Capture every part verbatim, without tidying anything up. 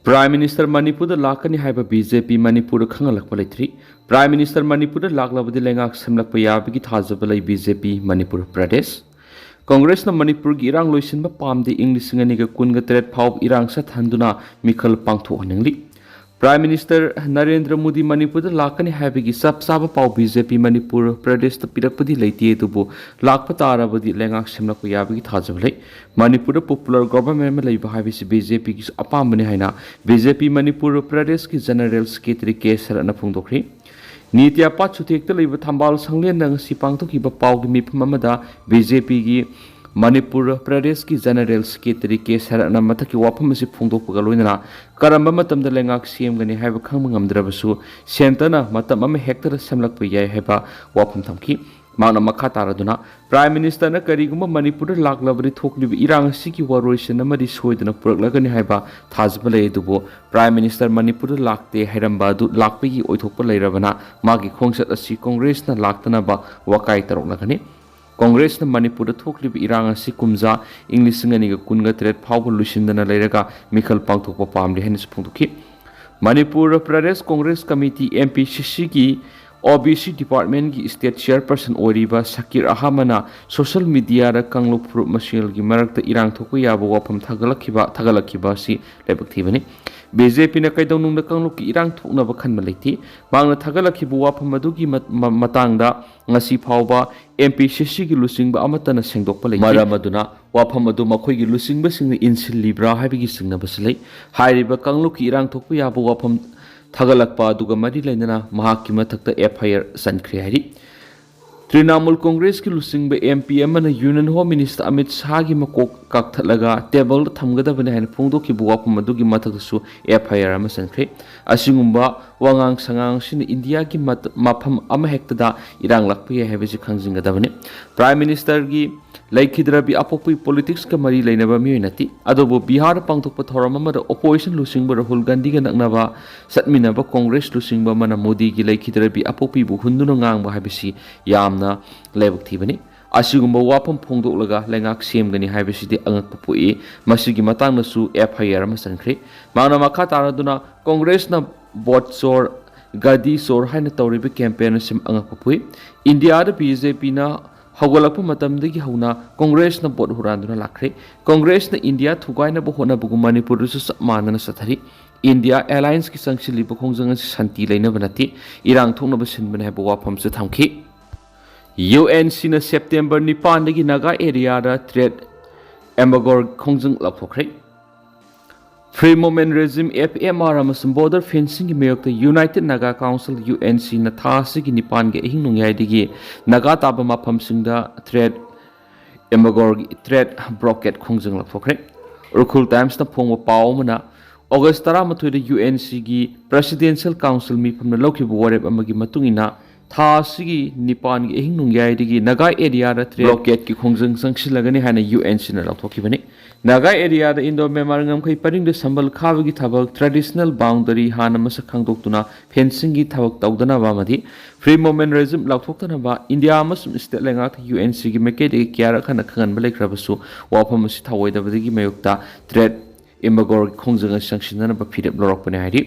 Prime Minister ꯃꯅꯤꯄꯨꯔꯗ ꯂꯥꯛꯀꯅꯤ ꯍꯥꯏꯕ ꯕꯤ ꯖꯦ ꯄꯤ ꯃꯅꯤꯄꯨꯔꯗ ꯈꯪꯍꯜꯂꯛꯄ ꯂꯩꯇ꯭ꯔꯤ꯫ Prime Minister ꯃꯅꯤꯄꯨꯔꯗ ꯂꯥꯛꯂꯕꯗꯤ ꯂꯩꯉꯥꯛ ꯁꯦꯝꯂꯛꯄ ꯌꯥꯕꯒꯤ ꯊꯥꯖꯕ ꯂꯩ ꯕꯤ ꯖꯦ ꯄꯤ ꯃꯅꯤꯄꯨꯔ ꯄ꯭ꯔꯗꯦꯁ꯫ ꯀꯪꯒ꯭ꯔꯦꯁꯅ ꯃꯅꯤꯄꯨꯔꯒꯤ ꯏꯔꯥꯡ ꯂꯣꯏꯁꯤꯟꯕ ꯄꯥꯝꯗꯦ, ꯏꯪ ꯂꯤꯁꯤꯡ ꯑꯅꯤꯒ ꯀꯨꯟꯒ ꯇꯔꯦꯠ ꯐꯥꯎꯕ ꯏꯔꯥꯡ ꯁꯠꯊꯍꯟꯗꯨꯅ ꯃꯤꯈꯜ ꯄꯥꯡꯊꯣꯛꯍꯟꯅꯤꯡꯂꯤ꯫ Prime Minister ꯅꯔꯦꯟꯗ꯭ꯔ ꯃꯣꯗꯤ ꯃꯅꯤꯄꯨꯔꯗ ꯂꯥꯛꯀꯅꯤ ꯍꯥꯏꯕꯒꯤ ꯆꯞ ꯆꯥꯕ ꯄꯥꯎ ꯕꯤ ꯖꯦ ꯄꯤ ꯃꯅꯤꯄꯨꯔ ꯄ꯭ꯔꯗꯦꯁꯇ ꯄꯤꯔꯛꯄꯗꯤ ꯂꯩꯇꯦ, ꯑꯗꯨꯕꯨ ꯂꯥꯛꯄ ꯇꯥꯔꯕꯗꯤ ꯂꯩꯉꯥꯛ ꯁꯦꯝꯂꯛꯄ ꯌꯥꯕꯒꯤ ꯊꯥꯖꯕ ꯂꯩ꯫ ꯃꯅꯤꯄꯨꯔꯗ popular government ꯑꯃ ꯂꯩꯕ ꯍꯥꯏꯕꯁꯤ ꯕꯤ ꯖꯦ ꯄꯤꯒꯤꯁꯨ ꯑꯄꯥꯝꯕꯅꯤ ꯍꯥꯏꯅ ꯕꯤ ꯖꯦ ꯄꯤ ꯃꯅꯤꯄꯨꯔ ꯄ꯭ꯔꯗꯦꯁꯀꯤ General Secretary ꯀꯦ ꯁꯔꯠꯅ ꯐꯣꯡꯗꯣꯛꯈ꯭ꯔꯤ꯫ ꯅꯤꯇꯤ ꯑꯥꯌꯣꯒ ꯆꯨꯊꯦꯛꯇ ꯂꯩꯕ ꯊꯝꯕꯥꯜ ꯁꯪꯂꯦꯟꯗ ꯉꯁꯤ ꯄꯥꯡꯊꯣꯛꯈꯤꯕ ꯄꯥꯎꯒꯤ ꯃꯤꯐꯝ ꯑꯃꯗ ꯕꯤ ꯖꯦ ꯄꯤꯒꯤ ꯃꯅꯤꯄꯨꯔ ꯄ꯭ꯔꯗꯦꯁꯀꯤ General Secretary ꯀꯦ ꯁꯔꯠꯅ ꯃꯊꯛꯀꯤ ꯋꯥꯐꯝ ꯑꯁꯤ ꯐꯣꯡꯗꯣꯛꯄꯒ ꯂꯣꯏꯅꯅ ꯀꯔꯝꯕ ꯃꯇꯝꯗ ꯂꯩꯉꯥꯛ ꯁꯦꯝꯒꯅꯤ ꯍꯥꯏꯕ ꯈꯪꯕ ꯉꯝꯗ꯭ꯔꯕꯁꯨ centreꯅ ꯃꯇꯝ ꯑꯃ ꯍꯦꯛꯇꯗ ꯁꯦꯝꯂꯛꯄ ꯌꯥꯏ ꯍꯥꯏꯕ ꯋꯥꯐꯝ ꯊꯝꯈꯤ꯫ ꯃꯍꯥꯛꯅ ꯃꯈꯥ ꯇꯥꯔꯗꯨꯅ, Prime Ministerꯅ ꯀꯔꯤꯒꯨꯝꯕ ꯃꯅꯤꯄꯨꯔꯗ ꯂꯥꯛꯂꯕꯗꯤ ꯊꯣꯛꯂꯤꯕ ꯏꯔꯥꯡ ꯑꯁꯤꯒꯤ ꯋꯥꯔꯣꯏꯁꯤꯟ ꯑꯃꯗꯤ ꯁꯣꯏꯗꯅ ꯄꯨꯔꯛꯂꯒꯅꯤ ꯍꯥꯏꯕ ꯊꯥꯖꯕ ꯂꯩ, ꯑꯗꯨꯕꯨ Prime Minister ꯃꯅꯤꯄꯨꯔꯗ ꯂꯥꯛꯇꯦ ꯍꯥꯏꯔꯝꯕ ꯑꯗꯨ ꯂꯥꯛꯄꯒꯤ ꯑꯣꯏꯊꯣꯛꯄ ꯂꯩꯔꯕꯅ ꯃꯥꯒꯤ ꯈꯣꯡꯆꯠ ꯑꯁꯤ ꯀꯪꯒ꯭ꯔꯦꯁꯅ ꯂꯥꯛꯇꯅꯕ ꯋꯥꯀꯥꯏ ꯇꯧꯔꯛꯂꯒꯅꯤ꯫ ꯀꯪꯒ꯭ꯔꯦꯁꯅ ꯃꯅꯤꯄꯨꯔꯗ ꯊꯣꯛꯂꯤꯕ ꯏꯔꯥꯡ ꯑꯁꯤ ꯀꯨꯝꯖꯥ ꯏꯪ ꯂꯤꯁꯤꯡ ꯑꯅꯤꯒ ꯀꯨꯟꯒ ꯇꯔꯦꯠ ꯐꯥꯎꯕ ꯂꯣꯏꯁꯤꯟꯗꯅ ꯂꯩꯔꯒ ꯃꯤꯈꯜ ꯄꯥꯡꯊꯣꯛꯄ ꯄꯥꯝꯂꯤ ꯍꯥꯏꯅꯁꯨ ꯐꯣꯡꯗꯣꯛꯈꯤ꯫ Manipur Pradesh Congress committee, M P C Cꯒꯤ O B C Departmentꯀꯤ State Chairperson ꯑꯣꯏꯔꯤꯕ ꯁꯀꯤꯔ ꯑꯍꯃꯗꯅ social mediaꯗ ꯀꯥꯡꯂꯨꯞ ꯐꯨꯔꯨꯞ ꯃꯁꯦꯜꯒꯤ ꯃꯔꯛꯇ ꯏꯔꯥꯡ ꯊꯣꯛꯄ ꯌꯥꯕ ꯋꯥꯐꯝ ꯊꯥꯒꯠꯂꯛꯈꯤꯕ, ꯊꯥꯒꯠꯂꯛꯈꯤꯕ ꯑꯁꯤ ꯂꯥꯏꯕꯛ ꯊꯤꯕꯅꯤ꯫ B J Pꯅ ꯀꯩꯗꯧꯅꯨꯡꯗ ꯀꯥꯡꯂꯨꯞꯀꯤ ꯏꯔꯥꯡ ꯊꯣꯛꯅꯕ ꯈꯟꯕ ꯂꯩꯇꯦ꯫ ꯃꯍꯥꯛꯅ ꯊꯥꯒꯠꯂꯛꯈꯤꯕ ꯋꯥꯐꯝ ꯑꯗꯨꯒꯤ ꯃ-, ꯃ-, ꯃꯇꯥꯡꯗ ꯉꯁꯤ ꯐꯥꯎꯕ M P C Cꯒꯤ ꯂꯨꯆꯤꯡꯕ ꯑꯃꯠꯇꯅ ꯁꯦꯡꯗꯣꯛꯄ ꯂꯩꯇꯦ꯫ ꯃꯔꯝ ꯑꯗꯨꯅ ꯋꯥꯐꯝ ꯑꯗꯨ ꯃꯈꯣꯏꯒꯤ ꯂꯨꯆꯤꯡꯕꯁꯤꯡꯅ ꯏꯟꯁꯤꯜꯂꯤꯕ꯭ꯔꯥ ꯍꯥꯏꯕꯒꯤ ꯆꯤꯡꯅꯕꯁꯨ ꯂꯩ꯫ ꯍꯥꯏꯔꯤꯕ ꯀꯥꯡꯂꯨꯞꯀꯤ ꯏꯔꯥꯡ ꯊꯣꯛꯄ ꯌꯥꯕ ꯋꯥꯐꯝ ꯊꯥꯒꯠꯂꯛꯄ ꯑꯗꯨꯒ ꯃꯔꯤ ꯂꯩꯅꯅ ꯃꯍꯥꯛꯀꯤ ꯃꯊꯛꯇ F I R ꯆꯟꯈ꯭ꯔꯦ ꯍꯥꯏꯔꯤ꯫ ꯇ꯭ꯔꯤꯅꯥꯃꯨꯜ ꯀꯪꯒ꯭ꯔꯦꯁꯀꯤ ꯂꯨꯆꯤꯡꯕ M P ꯑꯃꯅ Union Home Minister ꯑꯃꯤꯠ ꯁꯥꯍꯒꯤ ꯃꯀꯣꯛ ꯀꯛꯊꯠꯂꯒ ꯇꯦꯕꯜꯗ ꯊꯝꯒꯗꯕꯅꯤ ꯍꯥꯏꯅ ꯐꯣꯡꯗꯣꯛꯈꯤꯕ ꯋꯥꯐꯝ ꯑꯗꯨꯒꯤ ꯃꯊꯛꯇꯁꯨ F I R ꯑꯃ ꯆꯟꯈ꯭ꯔꯦ꯫ ꯑꯁꯤꯒꯨꯝꯕ ꯋꯥꯉꯥꯡ ꯁꯉꯥꯡ ꯑꯁꯤꯅ ꯏꯟꯗꯤꯌꯥꯒꯤ ꯃꯠ-, ꯃꯐꯝ ꯑꯃꯍꯦꯛꯇꯗ ꯏꯔꯥꯡ ꯂꯥꯛꯄ ꯌꯥꯏ ꯍꯥꯏꯕꯁꯤ ꯈꯪꯖꯤꯟꯒꯗꯕꯅꯤ꯫ Prime Ministerꯒꯤ ꯂꯩꯈꯤꯗ꯭ꯔꯕꯤ ꯑꯄꯣꯛꯄꯤ politicsꯀ ꯃꯔꯤ ꯂꯩꯅꯕ ꯃꯤꯑꯣꯏ ꯅꯠꯇꯦ꯫ ꯑꯗꯨꯕꯨ ꯕꯤꯍꯥꯔꯗ ꯄꯥꯡꯊꯣꯛꯄ ꯊꯧꯔꯝ ꯑꯃꯗ opposition ꯂꯨꯆꯤꯡꯕ ꯔꯥꯍꯨꯜ ꯒꯥꯟꯙꯤꯒ ꯅꯛꯅꯕ ꯆꯠꯃꯤꯟꯅꯕ ꯀꯪꯒ꯭ꯔꯦꯁ ꯂꯨꯆꯤꯡꯕ ꯑꯃꯅ ꯃꯣꯗꯤꯒꯤ ꯂꯩꯈꯤꯗ꯭ꯔꯕꯤ ꯑꯄꯣꯛꯄꯤꯕꯨ ꯍꯨꯟꯗꯨꯅ ꯉꯥꯡꯕ ꯍꯥꯏꯕꯁꯤ ꯌꯥꯝꯅ ꯂꯥꯏꯕꯛ ꯊꯤꯕꯅꯤ꯫ ꯑꯁꯤꯒꯨꯝꯕ ꯋꯥꯐꯝ ꯐꯣꯡꯗꯣꯛꯂꯒ ꯂꯩꯉꯥꯛ ꯁꯦꯝꯒꯅꯤ ꯍꯥꯏꯕꯁꯤꯗꯤ ꯑꯉꯛꯄ ꯄꯣꯛꯏ꯫ ꯃꯁꯤꯒꯤ ꯃꯇꯥꯡꯗꯁꯨ F I R ꯑꯃ ꯆꯟꯈ꯭ꯔꯦ꯫ ꯃꯍꯥꯛꯅ ꯃꯈꯥ ꯇꯥꯔꯗꯨꯅ ꯀꯣꯡꯒ꯭ꯔꯦꯁꯅ ꯚꯣꯠ ꯆꯣꯔ, ꯒꯗꯤ ꯆꯣꯔ ꯍꯥꯏꯅ ꯇꯧꯔꯤꯕ campaign ꯑꯁꯤ ꯑꯉꯛꯄ ꯄꯣꯛꯏ꯫ ꯏꯟꯗꯤꯌꯥꯗ B J P ꯅ ꯍꯧꯒꯠꯂꯛꯄ ꯃꯇꯝꯗꯒꯤ ꯍꯧꯅ ꯀꯣꯡꯒ꯭ꯔꯦꯁꯅ ꯚꯣꯠ ꯍꯨꯔꯥꯟꯗꯨꯅ ꯂꯥꯛꯈ꯭ꯔꯦ꯫ ꯀꯣꯡꯒ꯭ꯔꯦꯁꯅ ꯏꯟꯗꯤꯌꯥ ꯊꯨꯒꯥꯏꯅꯕ ꯍꯣꯠꯅꯕꯒꯨꯝ ꯃꯅꯤꯄꯨꯔꯗꯁꯨ ꯆꯞ ꯃꯥꯟꯅꯅ ꯆꯠꯊꯔꯤ꯫ ꯏꯟꯗꯤꯌꯥ alliance ꯀꯤ ꯆꯪꯁꯤꯜꯂꯤꯕ ꯈꯣꯡꯖꯪ ꯑꯁꯤ ꯁꯥꯟꯇꯤ ꯂꯩꯅꯕ ꯅꯠꯇꯦ, ꯏꯔꯥꯡ ꯊꯣꯛꯅꯕ ꯁꯤꯟꯕꯅꯤ ꯍꯥꯏꯕ ꯋꯥꯐꯝꯁꯨ ꯊꯝꯈꯤ꯫ U N C ꯅ September ꯅꯤꯄꯥꯟꯗꯒꯤ ꯅꯥꯒꯥ area ꯗ trade embargo ꯈꯣꯡꯖꯪ ꯂꯥꯎꯊꯣꯛꯈ꯭ꯔꯦ꯫ Free Movement Regime, F M R, ꯑꯃꯁꯨꯡ border fencing ꯒꯤ ꯃꯥꯌꯣꯛꯇ United Naga Council, U N C ꯅ ꯊꯥ ꯑꯁꯤꯒꯤ ꯅꯤꯄꯥꯟꯒꯤ ꯑꯍꯤꯡ ꯅꯣꯡꯌꯥꯏꯗꯒꯤ ꯅꯥꯒꯥ ꯇꯥꯕ ꯃꯐꯝꯁꯤꯡꯗ trade embargo, trade blockade ꯈꯣꯡꯖꯪ ꯂꯥꯎꯊꯣꯛꯈ꯭ꯔꯦ꯫ ꯎꯔꯈꯨꯜ Times ꯅ ꯐꯣꯡꯕ ꯄꯥꯎ ꯑꯃꯅ August ꯇꯔꯥꯃꯥꯊꯣꯏꯗ U N C ꯒꯤ Presidential Council ꯃꯤꯐꯝꯅ ꯂꯧꯈꯤꯕ ꯋꯥꯔꯦꯞ ꯑꯃꯒꯤ ꯃꯇꯨꯡ ꯏꯟꯅ ꯊꯥ ꯑꯁꯤꯒꯤ ꯅꯤꯄꯥꯟꯒꯤ ꯑꯍꯤꯡ ꯅꯣꯡꯌꯥꯏꯗꯒꯤ ꯅꯥꯒꯥ area ꯗ trade blockade ꯀꯤ ꯈꯣꯡꯖꯪ ꯆꯪꯁꯤꯜꯂꯒꯅꯤ ꯍꯥꯏꯅ U N C ꯅ ꯂꯥꯎꯊꯣꯛꯈꯤꯕꯅꯤ꯫ ꯅꯥꯒꯥ area ꯗ Indo-Myanmar ꯉꯝꯈꯩ ꯄꯔꯤꯡꯗ ꯁꯝꯕꯜ ꯈꯥꯕꯒꯤ ꯊꯕꯛ, traditional boundary ꯍꯥꯟꯅ ꯃꯁꯛ ꯈꯪꯗꯣꯛꯇꯨꯅ fencing ꯒꯤ ꯊꯕꯛ ꯇꯧꯗꯅꯕ ꯑꯃꯗꯤ Free Movement Regime ꯂꯥꯎꯊꯣꯛꯇꯅꯕ ꯏꯟꯗꯤꯌꯥ ꯑꯃꯁꯨꯡ state ꯂꯩꯉꯥꯛꯇ U N C ꯒꯤ ꯃꯥꯏꯀꯩꯗꯒꯤ ꯀꯌꯥꯔꯛ ꯍꯟꯅ ꯈꯪꯍꯟꯕ ꯂꯩꯈ꯭ꯔꯕꯁꯨ, ꯋꯥꯐꯝ ꯑꯁꯤ ꯊꯧꯑꯣꯏꯗꯕꯗꯒꯤ ꯃꯥꯌꯣꯛꯇ trade embargo ꯈꯣꯡꯖꯪ ꯑꯁꯤ ꯆꯪꯁꯤꯟꯅꯅꯕ ꯐꯤꯔꯦꯞ ꯂꯧꯔꯛꯄꯅꯤ ꯍꯥꯏꯔꯤ꯫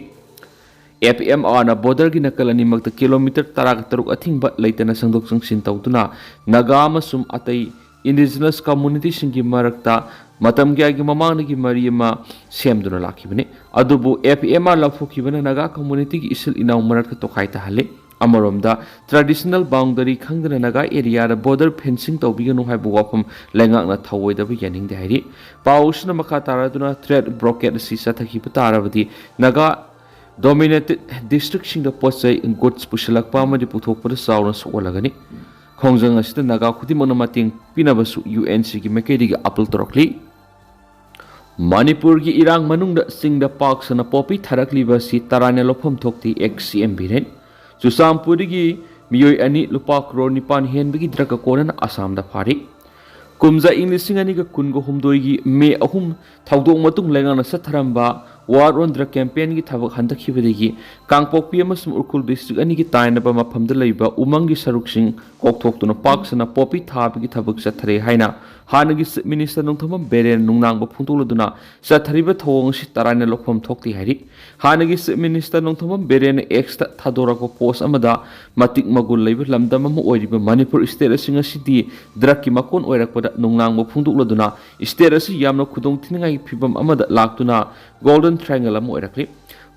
F M R ꯅ border ꯒꯤ ꯅꯥꯀꯜ ꯑꯅꯤꯃꯛꯇ kilometre ꯇꯔꯥꯒ ꯇꯔꯨꯛ ꯑꯊꯤꯡꯕ ꯂꯩꯇꯅ ꯁꯦꯡꯗꯣꯛ ꯁꯦꯡꯖꯤꯟ ꯇꯧꯗꯨꯅ ꯅꯥꯒꯥ ꯑꯃꯁꯨꯡ ꯑꯇꯩ indigenous community ꯁꯤꯡꯒꯤ ꯃꯔꯛꯇ ꯃꯇꯝ ꯀꯌꯥꯒꯤ ꯃꯃꯥꯡꯗꯒꯤ ꯃꯔꯤ ꯑꯃ ꯁꯦꯝꯗꯨꯅ ꯂꯥꯛꯈꯤꯕꯅꯤ꯫ ꯑꯗꯨꯕꯨ F M R ꯂꯥꯎꯊꯣꯛꯈꯤꯕꯅ Naga community ꯒꯤ ꯏꯆꯤꯜ ꯏꯅꯥꯎ ꯃꯔꯛꯇ ꯇꯣꯈꯥꯏ ꯇꯥꯍꯜꯂꯤ꯫ ꯑꯃꯔꯣꯝꯗ, traditional boundary ꯈꯪꯗꯅ ꯅꯥꯒꯥ area ꯗ border fencing ꯇꯧꯕꯤꯒꯅꯨ ꯍꯥꯏꯕ ꯋꯥꯐꯝ ꯂꯩꯉꯥꯛꯅ ꯊꯧꯑꯣꯏꯗꯕ ꯌꯥꯅꯤꯡꯗꯦ ꯍꯥꯏꯔꯤ꯫ ꯄꯥꯎ ꯑꯁꯤꯅ ꯃꯈꯥ ꯇꯥꯔꯗꯨꯅ trade blockade ꯑꯁꯤ ꯆꯠꯊꯈꯤꯕ ꯇꯥꯔꯕꯗꯤ ꯅꯥꯒꯥ dominated district ꯁꯤꯡꯗ ꯄꯣꯠ ꯆꯩ, goods, ꯄꯨꯁꯤꯜꯂꯛꯄ ꯑꯃꯗꯤ ꯄꯨꯊꯣꯛꯄꯗ ꯆꯥꯎꯅ ꯁꯣꯛꯍꯜꯂꯒꯅꯤ꯫ ꯈꯣꯡꯖꯪ ꯑꯁꯤꯗ ꯅꯥꯒꯥ ꯈꯨꯗꯤꯡꯃꯛꯅ ꯃꯇꯦꯡ ꯄꯤꯅꯕꯁꯨ U N C ꯒꯤ ꯃꯥꯏꯀꯩꯗꯒꯤ appeal ꯇꯧꯔꯛꯂꯤ꯫ ꯃꯅꯤꯄꯨꯔꯒꯤ ꯏꯔꯥꯡ ꯃꯅꯨꯡꯗ ꯆꯤꯡꯗ ꯄꯥꯛ ꯁꯟꯅ poppy ꯊꯥꯔꯛꯂꯤꯕ ꯑꯁꯤ ꯇꯔꯥꯏꯅ ꯂꯧꯐꯝ ꯊꯣꯛꯇꯦ, ex C M ꯕꯤꯔꯦꯟ꯫ ꯆꯨꯔꯆꯥꯟꯄꯨꯔꯗꯒꯤ ꯃꯤꯑꯣꯏ ꯑꯅꯤ ꯂꯨꯄꯥ ꯀ꯭ꯔꯣꯔ ꯅꯤꯄꯥꯟ ꯍꯦꯟꯕꯒꯤ drug ꯀꯣꯟꯅꯅ ꯑꯁꯥꯝꯗ ꯐꯥꯔꯤ꯫ ꯀꯨꯝꯖꯥ ꯏꯪ ꯂꯤꯁꯤꯡ ꯑꯅꯤꯒ ꯀꯨꯟꯒ ꯍꯨꯝꯗꯣꯏꯒꯤ ꯃꯦ ꯑꯍꯨꯝ ꯊꯧꯗꯣꯛ ꯃꯇꯨꯡ ꯂꯩꯉꯥꯛꯅ ꯆꯠꯊꯔꯝꯕ War on Drug campaignꯒꯤ ꯊꯕꯛ ꯍꯟꯊꯈꯤꯕꯗꯒꯤ ꯀꯥꯡꯄꯣꯛꯄꯤ ꯑꯃꯁꯨꯡ ꯎꯈ꯭ꯔꯨꯜ district ꯑꯅꯤꯒꯤ ꯇꯥꯏꯅꯕ ꯃꯐꯝꯗ ꯂꯩꯕ ꯎꯃꯪꯒꯤ ꯁꯔꯨꯛꯁꯤꯡ ꯀꯣꯛꯊꯣꯛꯇꯨꯅ ꯄꯥꯛ ꯁꯟꯅ ꯄꯣꯄꯤ ꯊꯥꯕꯒꯤ ꯊꯕꯛ ꯆꯠꯊꯔꯦ ꯍꯥꯏꯅ ꯍꯥꯟꯅꯒꯤ Chief Minister ꯅꯣꯡꯊꯣꯝꯕꯝ ꯕꯤꯔꯦꯟ ꯅꯨꯡꯅꯥꯡꯕ ꯐꯣꯡꯗꯣꯛꯂꯗꯨꯅ ꯆꯠꯊꯔꯤꯕ ꯊꯧꯑꯣꯡ ꯑꯁꯤ ꯇꯔꯥꯏꯅ ꯂꯧꯐꯝ ꯊꯣꯛꯇꯦ ꯍꯥꯏꯔꯤ꯫ ꯍꯥꯟꯅꯒꯤ Chief Minister ꯅꯣꯡꯊꯣꯝꯕꯝ ꯕꯤꯔꯦꯟꯅ Xꯇ ꯊꯥꯗꯣꯔꯛꯄ post ꯑꯃꯗ ꯃꯇꯤꯛ ꯃꯒꯨꯟ ꯂꯩꯕ ꯂꯝꯗꯝ ꯑꯃ ꯑꯣꯏꯔꯤꯕ ꯃꯅꯤꯄꯨꯔ state ꯑꯁꯤ ꯉꯁꯤꯗꯤ drugꯀꯤ ꯃꯀꯣꯟ ꯑꯣꯏꯔꯛꯄꯗ ꯅꯨꯡꯅꯥꯡꯕ ꯐꯣꯡꯗꯣꯛꯂꯗꯨꯅ state ꯑꯁꯤ ꯌꯥꯝꯅ ꯈꯨꯗꯣꯡ ꯊꯤꯅꯤꯡꯉꯥꯏꯒꯤ ꯐꯤꯕꯝ ꯑꯃꯗ ꯂꯥꯛꯇꯨꯅ Golden Triangle ꯑꯃ ꯑꯣꯏꯔꯛꯂꯤ꯫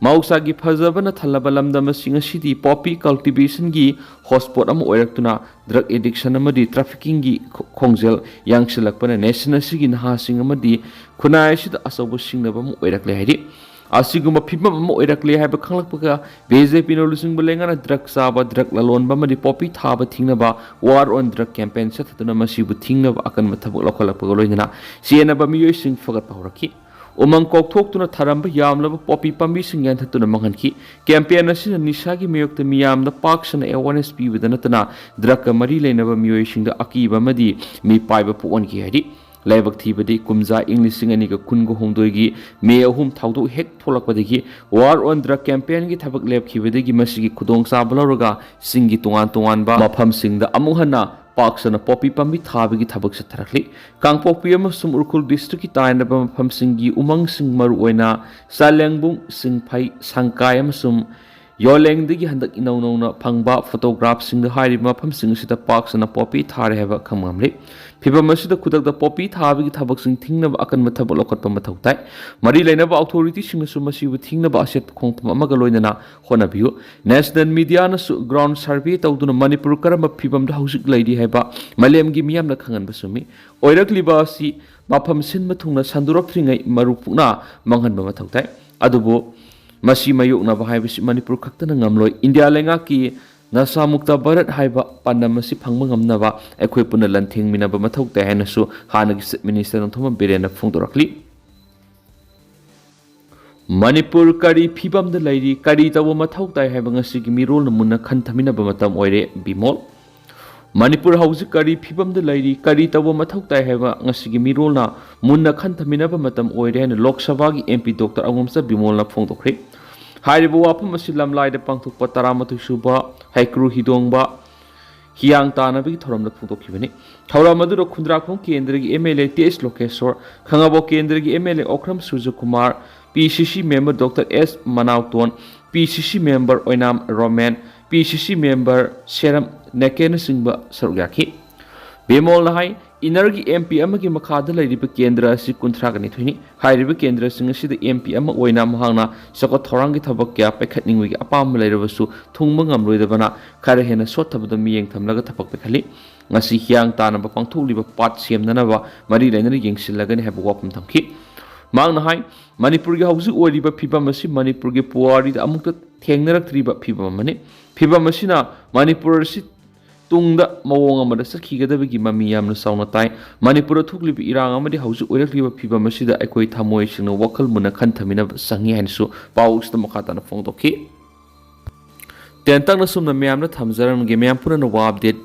ꯃꯍꯧꯁꯥꯒꯤ ꯐꯖꯕꯅ ꯊꯜꯂꯕ ꯂꯝꯗꯝ ꯑꯁꯤ ꯉꯁꯤꯗꯤ poppy cultivationꯒꯤ hotspot ꯑꯃ ꯑꯣꯏꯔꯛꯇꯨꯅ drug addiction ꯑꯃꯗꯤ traffickingꯒꯤ ꯈꯣ-, ꯈꯣꯡꯖꯦꯜ ꯌꯥꯡꯁꯤꯜꯂꯛꯄꯅ nation ꯑꯁꯤꯒꯤ ꯅꯍꯥꯁꯤꯡ ꯑꯃꯗꯤ ꯈꯨꯟꯅꯥꯏ ꯑꯁꯤꯗ ꯑꯆꯧꯕ ꯁꯤꯡꯅꯕ ꯑꯃ ꯑꯣꯏꯔꯛꯂꯦ ꯍꯥꯏꯔꯤ꯫ ꯑꯁꯤꯒꯨꯝꯕ ꯐꯤꯕꯝ ꯑꯃ ꯑꯣꯏꯔꯛꯂꯦ ꯍꯥꯏꯕ ꯈꯪꯂꯛꯄꯒ BJPꯅ ꯂꯨꯆꯤꯡꯕ ꯂꯩꯉꯥꯛꯅ drug ꯆꯥꯕ, drug ꯂꯂꯣꯟꯕ ꯑꯃꯗꯤ poppy ꯊꯥꯕ ꯊꯤꯡꯅꯕ War on Drug campaign ꯆꯠꯊꯗꯨꯅ ꯃꯁꯤꯕꯨ ꯊꯤꯡꯅꯕ ꯑꯀꯟꯕ ꯊꯕꯛ ꯂꯧꯈꯠꯂꯛꯄꯒ ꯂꯣꯏꯅꯅ ꯆꯦꯟꯅꯕ ꯃꯤꯑꯣꯏꯁꯤꯡ ꯐꯒꯠꯄ ꯍꯧꯔꯛꯈꯤ꯫ ꯎꯃꯪ ꯀꯣꯛꯊꯣꯛꯇꯨꯅ ꯊꯥꯔꯝꯕ ꯌꯥꯝꯂꯕ poppy ꯄꯥꯝꯕꯤꯁꯤꯡ ꯌꯥꯟꯊꯠꯇꯨꯅ ꯃꯥꯡꯍꯟꯈꯤ꯫ Campaign ꯑꯁꯤꯅ ꯅꯤꯁꯥꯒꯤ ꯃꯥꯌꯣꯛꯇ ꯃꯤꯌꯥꯝꯗ ꯄꯥꯛ ꯁꯟꯅ awareness ꯄꯤꯕꯗ ꯅꯠꯇꯅ drugꯀ ꯃꯔꯤ ꯂꯩꯅꯕ ꯃꯤꯑꯣꯏꯁꯤꯡꯗ ꯑꯀꯤꯕ ꯑꯃꯗꯤ ꯃꯤꯄꯥꯏꯕ ꯄꯣꯛꯍꯟꯈꯤ ꯍꯥꯏꯔꯤ꯫ ꯂꯥꯏꯕꯛ ꯊꯤꯕꯗꯤ ꯀꯨꯝꯖꯥ ꯏꯪ ꯂꯤꯁꯤꯡ ꯑꯅꯤꯒ ꯀꯨꯟꯒ ꯍꯨꯝꯗꯣꯏꯒꯤ May ꯑꯍꯨꯝ ꯊꯧꯗꯣꯛ ꯍꯦꯛ ꯊꯣꯛꯂꯛꯄꯗꯒꯤ War on Drug campaignꯒꯤ ꯊꯕꯛ ꯂꯦꯞꯈꯤꯕꯗꯒꯤ ꯃꯁꯤꯒꯤ ꯈꯨꯗꯣꯡꯆꯥꯕ ꯂꯧꯔꯒ ꯆꯤꯡꯒꯤ ꯇꯣꯉꯥꯟ ꯇꯣꯉꯥꯟꯕ ꯃꯐꯝꯁꯤꯡꯗ ꯑꯃꯨꯛ ꯍꯟꯅ ꯄꯥꯛ ꯁꯟꯅ poppy ꯄꯥꯝꯕꯤ ꯊꯥꯕꯒꯤ ꯊꯕꯛ ꯆꯠꯊꯔꯛꯂꯤ꯫ ꯀꯥꯡꯄꯣꯛꯄꯤ ꯑꯃꯁꯨꯡ ꯎꯈ꯭ꯔꯨꯜ districtꯀꯤ ꯇꯥꯏꯅꯕ ꯃꯐꯝꯁꯤꯡꯒꯤ ꯎꯃꯪꯁꯤꯡ ꯃꯔꯨꯑꯣꯏꯅ ꯆꯥꯂꯦꯡꯕꯨꯡ, ꯁꯤꯡꯐꯩ, ꯁꯪꯀꯥꯏ ꯑꯃꯁꯨꯡ ꯌꯣꯂꯦꯡꯗꯒꯤ ꯍꯟꯗꯛ ꯏꯅꯧ ꯅꯧꯅ ꯐꯪꯕ photographꯁꯤꯡꯗ ꯍꯥꯏꯔꯤꯕ ꯃꯐꯝꯁꯤꯡ ꯑꯁꯤꯗ ꯄꯥꯛ ꯁꯟꯅ poppy ꯊꯥꯔꯦ ꯍꯥꯏꯕ ꯈꯪꯕ ꯉꯝꯂꯤ꯫ ꯐꯤꯚꯝ ꯑꯁꯤꯗ ꯈꯨꯗꯛꯇ poppy ꯊꯥꯕꯒꯤ ꯊꯕꯛꯁꯤꯡ ꯊꯤꯡꯅꯕ ꯑꯀꯟꯕ ꯊꯕꯛ ꯂꯧꯈꯠꯄ ꯃꯊꯧ ꯇꯥꯏ꯫ ꯃꯔꯤ ꯂꯩꯅꯕ authorityꯁꯤꯡꯅꯁꯨ ꯃꯁꯤꯕꯨ ꯊꯤꯡꯅꯕ ꯑꯆꯦꯠꯄ ꯈꯣꯡꯐꯝ ꯑꯃꯒ ꯂꯣꯏꯅꯅ ꯍꯣꯠꯅꯕꯤꯌꯨ꯫ National mediaꯅꯁꯨ ground survey ꯇꯧꯗꯨꯅ ꯃꯅꯤꯄꯨꯔ ꯀꯔꯝꯕ ꯐꯤꯚꯝꯗ ꯍꯧꯖꯤꯛ ꯂꯩꯔꯤ ꯍꯥꯏꯕ ꯃꯥꯂꯦꯝꯒꯤ ꯃꯤꯌꯥꯝꯅ ꯈꯪꯍꯟꯕ ꯆꯨꯝꯃꯤ꯫ ꯑꯣꯏꯔꯛꯂꯤꯕ ꯑꯁꯤ ꯃꯐꯝ ꯁꯤꯟꯕ ꯊꯨꯡꯅ ꯁꯟꯗꯣꯔꯛꯇ꯭ꯔꯤꯉꯩ ꯃꯔꯨ ꯄꯨꯛꯅ ꯃꯥꯡꯍꯟꯕ ꯃꯊꯧ ꯇꯥꯏ꯫ ꯑꯗꯨꯕꯨ ꯃꯁꯤ ꯃꯥꯌꯣꯛꯅꯕ ꯍꯥꯏꯕꯁꯤ ꯃꯅꯤꯄꯨꯔ ꯈꯛꯇꯅ ꯉꯝꯂꯣꯏ꯫ ꯏꯟꯗꯤꯌꯥ ꯂꯩꯉꯥꯛꯀꯤ ꯅꯁꯥ ꯃꯨꯛꯇ ꯚꯥꯔꯠ ꯍꯥꯏꯕ ꯄꯥꯟꯗꯝ ꯑꯁꯤ ꯐꯪꯕ ꯉꯝꯅꯕ ꯑꯩꯈꯣꯏ ꯄꯨꯟꯅ ꯂꯥꯟꯊꯦꯡꯃꯤꯟꯅꯕ ꯃꯊꯧ ꯇꯥꯏ ꯍꯥꯏꯅꯁꯨ ꯍꯥꯟꯅꯒꯤ Chief Minister ꯅꯣꯡꯊꯣꯝꯕꯝ ꯕꯤꯔꯦꯟꯅ ꯐꯣꯡꯗꯣꯔꯛꯂꯤ꯫ ꯃꯅꯤꯄꯨꯔ ꯀꯔꯤ ꯐꯤꯕꯝꯗ ꯂꯩꯔꯤ, ꯀꯔꯤ ꯇꯧꯕ ꯃꯊꯧ ꯇꯥꯏ ꯍꯥꯏꯕ ꯉꯁꯤꯒꯤ ꯃꯤꯔꯣꯜꯅ ꯃꯨꯟꯅ ꯈꯟꯊꯃꯤꯟꯅꯕ ꯃꯇꯝ ꯑꯣꯏꯔꯦ꯫ ꯕꯤꯃꯣꯜ꯫ ꯃꯅꯤꯄꯨꯔ ꯍꯧꯖꯤꯛ ꯀꯔꯤ ꯐꯤꯕꯝꯗ ꯂꯩꯔꯤ, ꯀꯔꯤ ꯇꯧꯕ ꯃꯊꯧ ꯇꯥꯏ ꯍꯥꯏꯕ ꯉꯁꯤꯒꯤ ꯃꯤꯔꯣꯜꯅ ꯃꯨꯟꯅ ꯈꯟꯊꯃꯤꯟꯅꯕ ꯃꯇꯝ ꯑꯣꯏꯔꯦ ꯍꯥꯏꯅ ꯂꯣꯛ ꯁꯚꯥꯒꯤ M P Doctor ꯑꯉꯣꯝꯆꯥ ꯕꯤꯃꯣꯜꯅ ꯐꯣꯡꯗꯣꯛꯈ꯭ꯔꯦ꯫ ꯍꯥꯏꯔꯤꯕ ꯋꯥꯐꯝ ꯑꯁꯤ ꯂꯝꯂꯥꯏꯗ ꯄꯥꯡꯊꯣꯛꯄ ꯇꯔꯥꯃꯥꯊꯣꯏ ꯁꯨꯕ ꯍꯩꯀ꯭ꯔꯨ ꯍꯤꯗꯣꯡꯕ ꯍꯤꯌꯥꯡ ꯇꯥꯟꯅꯕꯒꯤ ꯊꯧꯔꯝꯗ ꯐꯣꯡꯗꯣꯛꯈꯤꯕꯅꯤ꯫ ꯊꯧꯔꯝ ꯑꯗꯨꯗ ꯈꯨꯟꯗ꯭ꯔꯥꯛꯈꯣꯡ ꯀꯦꯟꯗ꯭ꯔꯒꯤ M L A ꯇꯦꯖ ꯂꯣꯀꯦꯁꯣꯔ, ꯈꯥꯉꯕꯣꯛ ꯀꯦꯟꯗ꯭ꯔꯒꯤ M L A Okram Surajkumar, P C C member Doctor S Manaoton, P C C member Oinam Romen, P C C member Seram ꯅꯦꯀꯦꯅꯆꯤꯡꯕ ꯁꯔꯨꯛ ꯌꯥꯈꯤ꯫ ꯕꯤꯃꯣꯜꯅ ꯍꯥꯏ, ꯏꯅꯔꯒꯤ M P ꯑꯃꯒꯤ ꯃꯈꯥꯗ ꯂꯩꯔꯤꯕ ꯀꯦꯟꯗ꯭ꯔ ꯑꯁꯤ ꯀꯨꯟꯊ꯭ꯔꯥꯒ ꯅꯤꯊꯣꯏꯅꯤ꯫ ꯍꯥꯏꯔꯤꯕ ꯀꯦꯟꯗ꯭ꯔꯁꯤꯡ ꯑꯁꯤꯗ M P ꯑꯃ ꯑꯣꯏꯅ ꯃꯍꯥꯛꯅ ꯆꯥꯎꯈꯠ ꯊꯧꯔꯥꯡꯒꯤ ꯊꯕꯛ ꯀꯌꯥ ꯄꯥꯏꯈꯠꯅꯤꯡꯕꯒꯤ ꯑꯄꯥꯝꯕ ꯂꯩꯔꯕꯁꯨ ꯊꯨꯡꯕ ꯉꯝꯂꯣꯏꯗꯕꯅ ꯈꯔ ꯍꯦꯟꯅ ꯁꯣꯠꯊꯕꯗ ꯃꯤꯠꯌꯦꯡ ꯊꯝꯂꯒ ꯊꯕꯛ ꯄꯥꯏꯈꯠꯂꯤ꯫ ꯉꯁꯤ ꯍꯤꯌꯥꯡ ꯇꯥꯟꯅꯕ ꯄꯥꯡꯊꯣꯛꯂꯤꯕ ꯄꯥꯠ ꯁꯦꯝꯅꯅꯕ ꯃꯔꯤ ꯂꯩꯅꯅ ꯌꯦꯡꯁꯤꯜꯂꯒꯅꯤ ꯍꯥꯏꯕ ꯋꯥꯐꯝ ꯊꯝꯈꯤ꯫ ꯃꯍꯥꯛꯅ ꯍꯥꯏ, ꯃꯅꯤꯄꯨꯔꯒꯤ ꯍꯧꯖꯤꯛ ꯑꯣꯏꯔꯤꯕ ꯐꯤꯕꯝ ꯑꯁꯤ ꯃꯅꯤꯄꯨꯔꯒꯤ ꯄꯨꯋꯥꯔꯤꯗ ꯑꯃꯨꯛꯇ ꯊꯦꯡꯅꯔꯛꯇ꯭ꯔꯤꯕ ꯐꯤꯕꯝ ꯑꯃꯅꯤ꯫ ꯐꯤꯕꯝ ꯑꯁꯤꯅ ꯃꯅꯤꯄꯨꯔ ꯑꯁꯤ ꯇꯨꯡꯗ ꯃꯑꯣꯡ ꯑꯃꯗ ꯆꯠꯈꯤꯒꯗꯕꯒꯤ ꯃꯃꯤ ꯌꯥꯝꯅ ꯆꯥꯎꯅ ꯇꯥꯏ꯫ ꯃꯅꯤꯄꯨꯔꯗ ꯊꯣꯛꯂꯤꯕ ꯏꯔꯥꯡ ꯑꯃꯗꯤ ꯍꯧꯖꯤꯛ ꯑꯣꯏꯔꯛꯂꯤꯕ ꯐꯤꯕꯝ ꯑꯁꯤꯗ ꯑꯩꯈꯣꯏ ꯊꯃꯣꯏ ꯁꯦꯡꯅ ꯋꯥꯈꯜ ꯃꯨꯟꯅ ꯈꯟꯊꯃꯤꯟꯅꯕ ꯆꯪꯏ ꯍꯥꯏꯅꯁꯨ ꯄꯥꯎ ꯑꯁꯤꯗ ꯃꯈꯥ ꯇꯥꯅ ꯐꯣꯡꯗꯣꯛꯈꯤ꯫ ꯇꯦꯟꯇꯛꯅ ꯁꯨꯝꯅ ꯃꯌꯥꯝꯗ ꯊꯝꯖꯔꯝꯒꯦ꯫ ꯃꯌꯥꯝ ꯄꯨꯝꯅꯃꯛꯅ ꯋꯥ ꯑꯞꯗꯦꯠ